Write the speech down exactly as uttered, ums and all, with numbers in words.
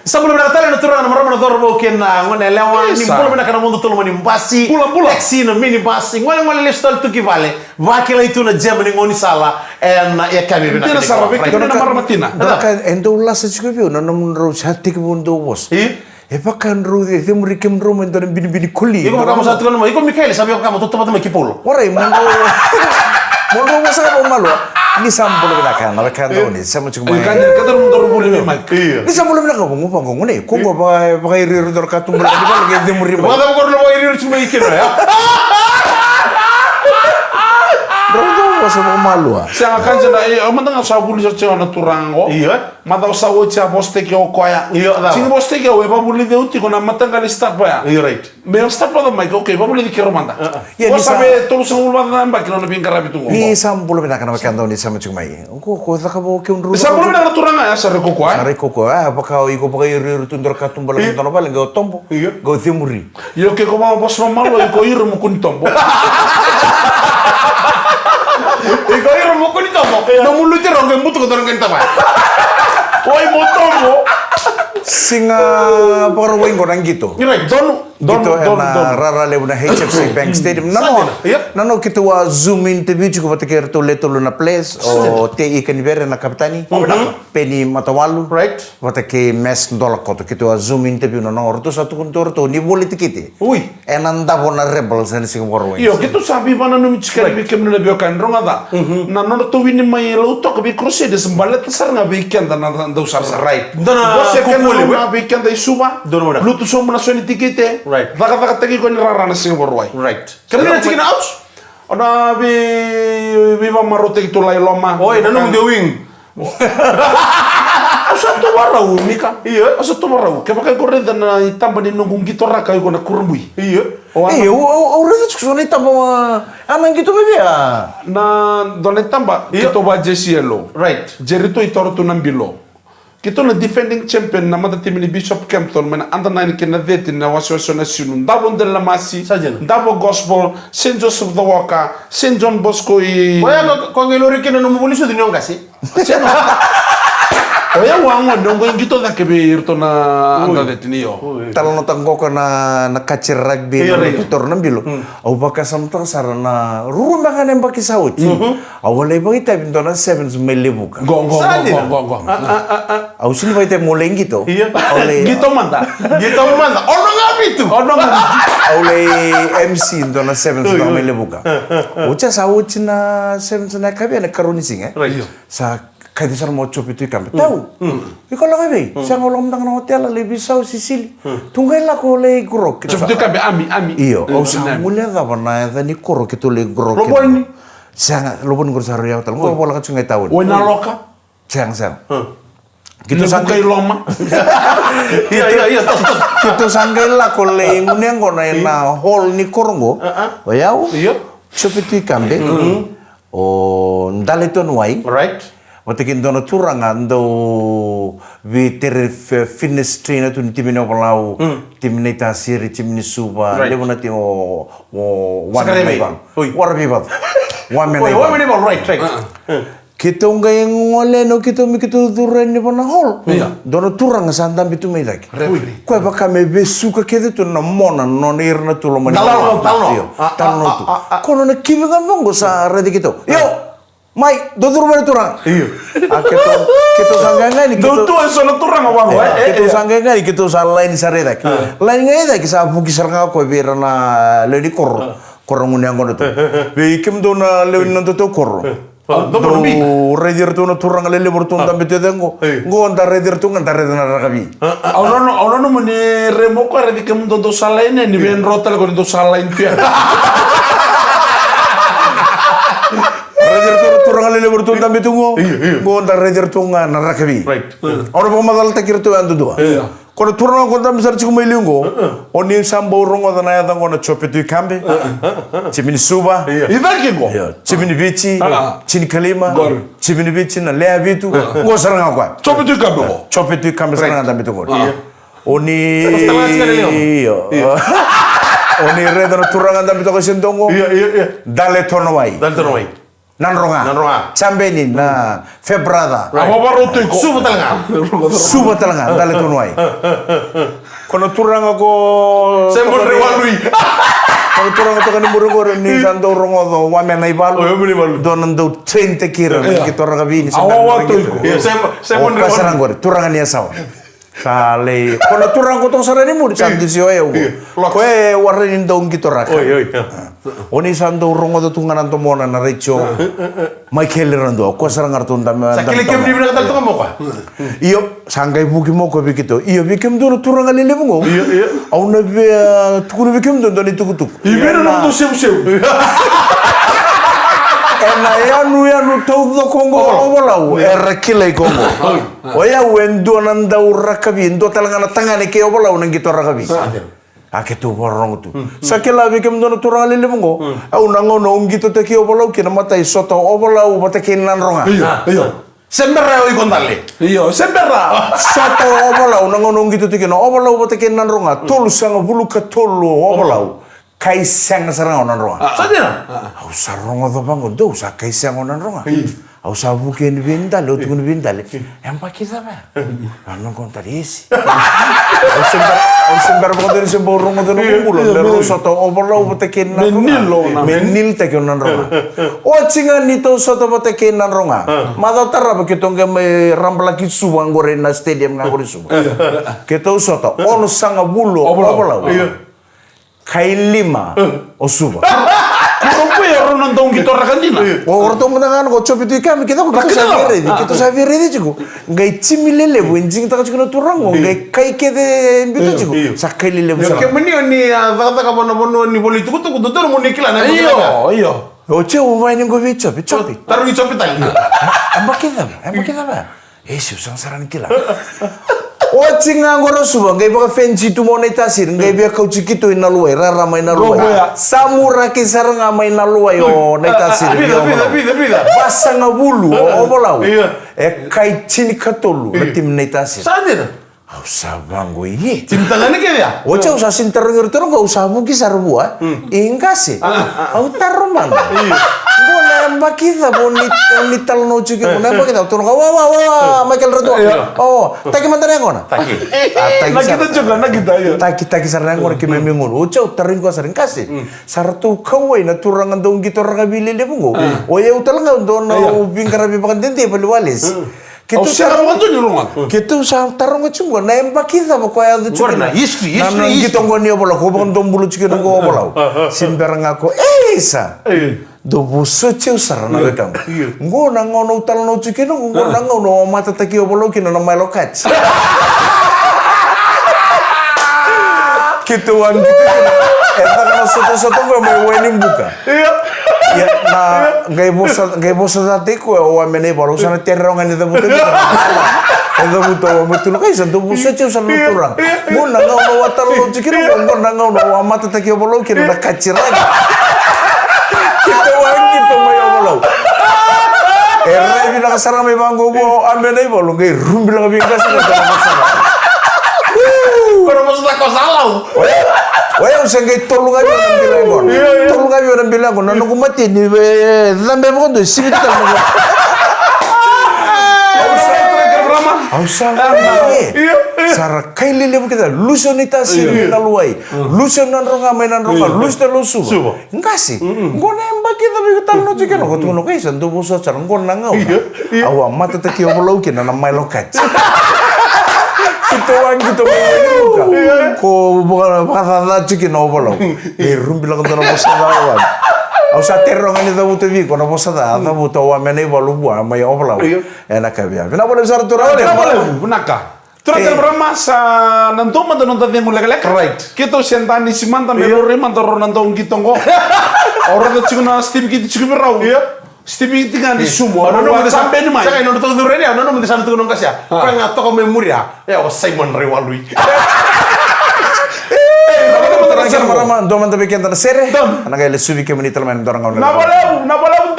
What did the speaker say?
Sa bula vinaka tale na turaga, na marama, na cauravou kei na gone yalewa. Ni bula vinaka na mudu tolu mai ni basi. Bula, bula. Taxi, na mini basi. Golegole lesu tale tu ki vale. Vakilai tu na jema ni gaunisala ena yakavi vinaka. Dina sara, vei kemuni na marama, tina. Dua na ka e dau lasa tiko vei au na nomudrau sa tekivu dau vosa. E vaka drau cemuri kemudrau mai dua na binibini koli. Iko vaka mo sa tukuna mai, iko Mikaeli, sa vei vaka mo tautauvata mai ki Paula. Warai, mo drau, mo drau vosa vakamalua. Ni sa bula vinaka na wekada, ni sema tiko mai. Io, ka ni, ka ni mo drau vuli mai. Io. Ni sa bula vinaka, vaqo, vaqo, ne. Ko qo vaka, vakairiiri dua na katuba ni vale, qai cemuri mai. Vaka, vaka, vakairiiri tiko mai kina, ya. Drau dau vosa vakamalua. Sega, ka dina, e, au mada ga sa vuli sara tiko na turaga qo. Io. Macawa sa oti a vosataki au o koya. Io, cava? Sega ni vosataki au, e vavulici au tiko na mataqali start oya. Io, right. Me start vata mai, okay, vavulici keirau mada. Ia, ni sa vei tolusagavulu vata na yabaki na nona veiqaravi tu qo. Ni sa bula vinaka na wekada, ni sema tiko mai. Ko, ko cakava o kemudrau. Ni sa bula vinaka na turaga, ya sa rai ko koya. Sa rai ko koya, a, vaka o iko vakairiiri tu dua na katuba levu dua na vale, qai o tobo, qai o cemuri. Io, ke ko vaka vosa vakamalua, iko iro mo kua ni tobo. Iko iro mo kua ni tobo. Nomu luti rau qai butuka dua na qai ni tavaya. Oi, mo tobo. Siga Vakarauwai qo na qito. Right, donu, donu, qito ena rara levu na H F C Bank Stadium. Nano, nano keitou a Zoom interview tiko vata kei iratou le tolu na players, o Tei Ikanivere na kapitani. Peni Matawalu. Right. Vata kei Mes Dolakoto, keitou a Zoom interview na nodratou sa tukuna tu o ratou ni voli tikiti. Ui. Ena davo na Rebels ena Siga Vakarauwai. Io, keitou sa veivakananumi tiko yani vei kemuni na veiwekani, rogoca. Na nodratou wini mai Lautoka vei Crusaders, baleta sara ga vei keda na dau sarasara. Right. Dua na kukuli vei keda i Suva. Dua na wina. Lutu sobu na so ni tikiti. Right. Cakacakataki koya ni rara na Siga Vakarauwai. Right. Kemuni na chicken house? O na vei, veivakamarautaki tu la i loma. Oi, na nomu de wing. Au sa tovarau, Mika. Io. Au sa tovarau. Kevaka iko raica na itaba ni noqu qito raka, iko na kurabui. Io. Au, au, au raica tiko so na itaba, a, na qito vevea? Na dua na itaba, io, keitou va jersey yellow. Right. Jerry tu i toro tu na bilo. Keitou na defending champion na matatimi ni Bishop Kempthorne mai na under nine kei na thirteen na wasewase o Nasinu. Davo Delalamasi. Sa dina. Davo Gospel, Saint Joseph the Walker, Saint John Bosco i. Oya ko, ko qai lori kina nomu vuli sucu ni o qase. Sega. Oya wa gone, o qai qito cake vei iratou na under thirteen, io. Ui. Talanoataka qo na, na kaji rugby, io, na, io, toro na bilo. Au vakasamataka sara na ruru beka na yabaki sa oti. Au a lai vakaitavi dua na sevens mai Levuka. Qo, qo, qo, qo, qo. Au sega ni vakaitavi, au lai qito. Io. Au lai qito mada. Qito mada. Ono ga vitu. Ono ga vitu. Au lai M C dua na sevens mai Levuka. Oti ya sa oti na sevens na yakavi, na ikarua ni siga. Right. Io. Sa kaci sara mai o Jope Tuikabe. Tau. Iko lako i vei? Sega, au lako mada ga na otela, lai veisau, sisili. Tu qai lako lai grow. Jope Tuikabe, Ami, Ami. Io, au sa guilecava na yaca ni koro keitou lai grow. Lovoni. Sega, Lovoni qori sa rui yawa tale. Qo voleka tu ga i tauni. Wainaloka. Sega, sega. Keitou sa qai loma. Ia, ia, ia, toso, toso. Keitou sa qai lako lai gunu yaqona ena hall ni koro qo. O yau, Jope Tuikabe, o Dale Tonuwai. Right. Vata kei dua na turaga dau veitere fitness trainer tu ni timi ni Ovalau, timi ni Tasiri, timi ni Suva, levu na timi, o, o Wame Naivalu. Wara Veivalu. Wame Naivalu. Wame Naivalu, right, right. Keitou qai gole yani o keitou me keitou curu yani vua na hall. Io. Dua na turaga sa dabe tu mai cake. Referee. Koya vaka me vesuka kece tu na mona, nona ira na tu loma ni hall. Talanoa tu. Ko nona kivi ga vaqo sa raici keitou. Io. Mai, dou curu mai na turaga. Io. A keitou, keitou sa qai yani, dou tu eso na turaga vaqo, e, keitou sa qai yani, keitou sa laini sara i cake. Laini ga i cake sa vuki sara ga koya vei ira na lewe ni koro. Koro gunu yaqona tu. Vei kemudou na lewe ni nodatou koro. Dou raici iratou na turaga lelevu ratou dabe tu e cake qo. Qo da raici iratou ga, da raica na rakavi. Au nanuma, au nanuma ni raici mo koya, raici kemudou dou sa laini, ni via dro tale ko ni dou sa laini tu ya. Raici iratou na turaga lelevu ratou dabe tu qo. Io, io. Qo da raici iratou ga na rakavi. Right. Au na vakamacalataki iratou yadudua. Io. Ko na turaga ko dabe sara tiko mai liu qo. O ni sa bau rogoca na yaca qo na Jope Tuikabe. Jimmy ni Suva. Io. I cake qo. Io. Jimmy ni Viti. Jimmy ni Kalima. Jimmy ni Viti na lewe vitu. Qo sara ga koya. Jope Tuikabe qo. Jope Tuikabe sara ga dabe tu qo. Io. O ni, io. O ni raica na turaga dabe toka e Sidogo. Io, io, io. Dale Tonowai. Dale Tonowai. Nadroga. Nadroga. Jabeni na Farebrother. A vavarau tu iko. Suva tale ga. Suva tale ga, dale tu wai. Ko na turaga ko Simon Raiwalui. Ko na turaga toka ni muri qori ni sa dau rogoca o Wame Naivalu. O Wame Naivalu. Dua na dau train-taki ira na qito rakavi ni sa dau rogoca. Io, Simon, Simon Raiwalui. Sara qori, turaga ni Yasawa. Sa lai, ko na turaga ko toka sara ni muri, sa disi o yau. Io, Locks. Ko e warai ni dau qito raka. Oi, oi, io. O ni sa dau rogoca tu ga na domona na retio. Mai kele ra dua, ko sara ga ratou da me. Sa kele kemuni vinaka tale toka mo koya. Io, sa qai vuki mo koya vei keitou. Io, vei kemudou na turaga lelevu qo. Io, io. Au na via tukuna vei kemudou dua na itukutuku. I vei na nomudou sevusevu? Ena yanuyanu taucoko qo o Ovalau, era kilai iko qo. O yau e dua na dau rakavi, dua tale ga na tagane kei Ovalau na qito rakavi. A keitou vakarorogo tu. Sa kila vei kemudou na turaga lelevu qo. Au na gauna au qitotaki Ovalau kina, matai sota o Ovalau vata kei Nadroga. Io, io. Se bera o iko dale. Io, se bera. Sota o Ovalau, na gauna au qitotaki kina, Ovalau vata kei Nadroga, tolusagavulu ka tolu o Ovalau. Kai sega sara ga o Nadroga. Sa dina. Au sa rogoca vaqo, dou sa kai sega o Nadroga. Au sa vuki yani vei Dale, au tukuna vei Dale. E yabaki cava ya? A, noqu Dale, esi. Au se bera, au se bera vakadua ni se bau rogoca na noqu bula. Me rau sota o Ovalau vata kei Nadroga. Me nil o Nadroga. Me niltaki o Nadroga. Oti ga ni tou sota vata kei Nadroga. Macawa tarava keitou qai mai rabalaki Suva qori na stadium ga qori Suva. Keitou sota, onosagavulu o Ovalau. Kai lima o Suva. Kuro koya rau na dau qito raka dina. O ratou mada ga na ko Jopi tu i kami, keitou sa via raici, keitou sa via raici tiko. Qai timi lelevu e digitaka tiko na turaga qo, qai kai kece e biuta tiko. Sa kai lelevu sara. Kemuni o ni a cakacaka vanua ni voli tukutuku, dodonu mo ni kila na. Io, io. O Joe, vaya ni qo vei Jopi, Jopi. Tarogi Jopi tale. E yabaki cava, e yabaki cava. E, se u sega sara ni kila. Oti ga qori o Suva, qai vakafenisi tu mai o Naitasiri, qai via kauti keitou i Naluwai, rara mai Naluwai. Sa muraki sara ga mai Naluwai o Naitasiri. Vica, vica, vica, vica. Vasagavulu o Ovalau. E kai tinikatolu na timi Naitasiri. Sa dina. Au sa vaqo, ie. Timi tagane kece ya? Oti au sa sini tarogi iratou qo, au sa vuki sara vua. I qase. Au taro mada. Qo na yabaki cava o ni, o ni talanoa tiko qo, na yabaki cava? Au taro ga, wa, wa, wa, Michael Ratua. O, taki mada na yaqona. Taki. A, taki sara. Nakita tiko, nakita, io. Taki, taki sara na yaqona, keimami gunu. Oti au tarogi koya sara, qase. Sa ratou kauwai na turaga dau qito rakavi lelevu qo. O yau tale ga au dua na au veiqaravi vakadede vale i Walesi. Keitou sa, keitou sa taroga tiko qo, na yabaki cava ko a yaco tiko kina? History, history, history. Na qito qo ni Ovalau, ko vakadomobula tiko kina qo Ovalau. Se bera ga ko, e, isa. Dou vosoti au sara na wekaqu. Qo na gauna au talanoa tiko kina, qo na gauna au a matataki Ovalau kina na Milo Kats. Keitou a qito kina. E caka na sotasota qo mai Wainibuka. Ia, na, qai vosa, qai vosa ca tiko o Wame Naivalu, au sa na tere rawa ga ni cavuta vei iko. E cavuta o Wame tu na kai sa dou vosoti au sara na turaga. Qo na gauna au a talanoa tiko kina, qo na gauna au a matataki Ovalau kina na Kats Rugby. Keitou a qito mai Ovalau. E rai vinaka sara mai vaqo o Wame Naivalu, qai rubi laka vei qase na tala vosa. Ko na vosa ca ko sa lau. Oya, oya, au se qai tolu ga vei au na bila yaqona. Io, io. Tolu ga vei au na bila yaqona. Na noqu mateni, e, cabe vakadua, e siviti tale na. Au sa, au sa, io, io. Sa ra kai lelevu kece, lusi o Naitasiri mai Naluwai. Lusi o Nadroga mai Nadroga, lusi tale o Suva. Suva. Qase, qo na yabaki cava iko talanoa tiko kina, ko tukuna o kai sa dou vosoti sara, qo na gauna. Io, io. Au a matataki Ovalau kina na Milo Kats. Keitou a qito mai Wainibuka. Io. Ko vaka, vakacaca tiko kina Ovalau. E rubi lako dua na vosa ca o Wame. Au sa tere rawa ga ni cavuta vei iko na vosa ca, a cavuta o Wame Naivalu vua mai Ovalau. Io. Ena kavi ya. Vinaka vakalevu sara turaga. Vinaka vakalevu, vinaka. Turaga kei na marama, sa na dua mada noda cegu lekaleka. Right. Keitou se danisi mada me laurai mada rau na dau qito qo. Au raica tiko na certificate tiko vei rau. Io. Certificate ga ni sumo. Au nanuma de sa beni mai. Saka ina noda taucuru yani, au nanuma de sa na tukuna o qase ya. Koya ga toka mai muri ya. E, o Simon Raiwalui. Turaga kei na marama, dua mada vei keda na sere. Dua. Ena qai lesuvi kemuni tale mai na dua na gauna. Vinaka vakalevu, vinaka vakalevu.